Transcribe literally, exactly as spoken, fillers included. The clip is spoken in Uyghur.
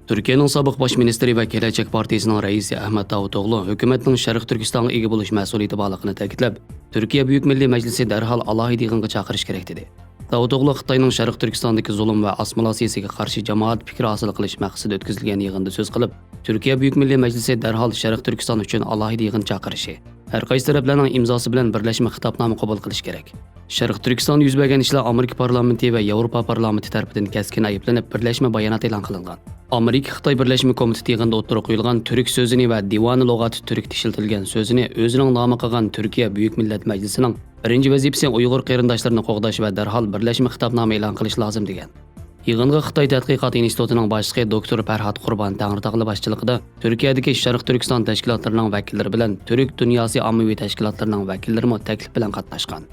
تۈركىيەنىڭ سابىق باش مىنىستىرى ۋە كېلەچەك پارتىيىسىنىڭ رەئىسى ئەھمەت داۋۇتئوغلۇ ھۆكۈمەتنىڭ شەرقىي تۈركىستانغا ئىگە بولۇش مەسئۇلىيىتى بارلىقىنى تەكىتلەپ، تۈركىيە بۈيۈك مىللىي مەجلىسى دەرھال ئالاھىدە يىغىنغا چاقىرىش كېرەك، دېدى. داۋۇتئوغلۇ خىتاينىڭ شەرقىي تۈركىستاندىكى زۇلۇم ۋە ئاسسىمىلياتسىيىسىگە قارشى جامائەت پىكرى ھاسىل قىلىش مەقسىتىدە ئۆتكۈزۈلگەن يىغىندا سۆز قىلىپ، تۈركىيە بۈيۈك مىللىي مەجلىسى دەرھال شەرقىي تۈركىستان ئۈچۈن ئالاھىدە يىغىن چاقىرىشى، ھەر قايسى تەرەپلەرنىڭ ئىمزاسى بىلەن بىرلەشمە خىتابنامە قوبۇل قىلىشى كېرەك. شەرقىي تۈركىستاندا يۈز بەرگەن ئىشلار ئامېرىكا پارلامېنتى ۋە ياۋروپا پارلامېنتى تەرىپىدىن كەسكىن ئەيىبلىنىپ، بىرلەشمە بايانات ئېلان قىلىنغان. ئامېرىكا خىتاي بىرلەشمە كومىتېتى يىغىنىدا ئوتتۇرىغا قويۇلغان تۈرك سۆزىنى ۋە دىۋانى لۇغاتى تۈركتە ئىشلىتىلگەن سۆزىنى ئۆزىنىڭ نامى قىلغان تۈركىيە بۈيۈك مىللەت مەجلىسىنىڭ بىرىنچى ۋەزىپىسى ئۇيغۇر قېرىنداشلىرىنى قوغداش ۋە دەرھال بىرلەشمە خىتابنامە ئېلان قىلىش لازىم، دېگەن. يىغىنغا خىتاي تەتقىقات ئىنستىتۇتىنىڭ باشلىقى دوكتور پەرھات قۇربان تەڭرىتاغلى باشچىلىقىدا تۈركىيەدىكى شەرقىي تۈركىستان تەشكىلاتلىرىنىڭ ۋەكىللىرى بىلەن تۈرك دۇنياسى ئاممىۋى تەشكىلاتلىرىنىڭ ۋەكىللىرىمۇ تەكلىپ بىلەن قاتناشقان.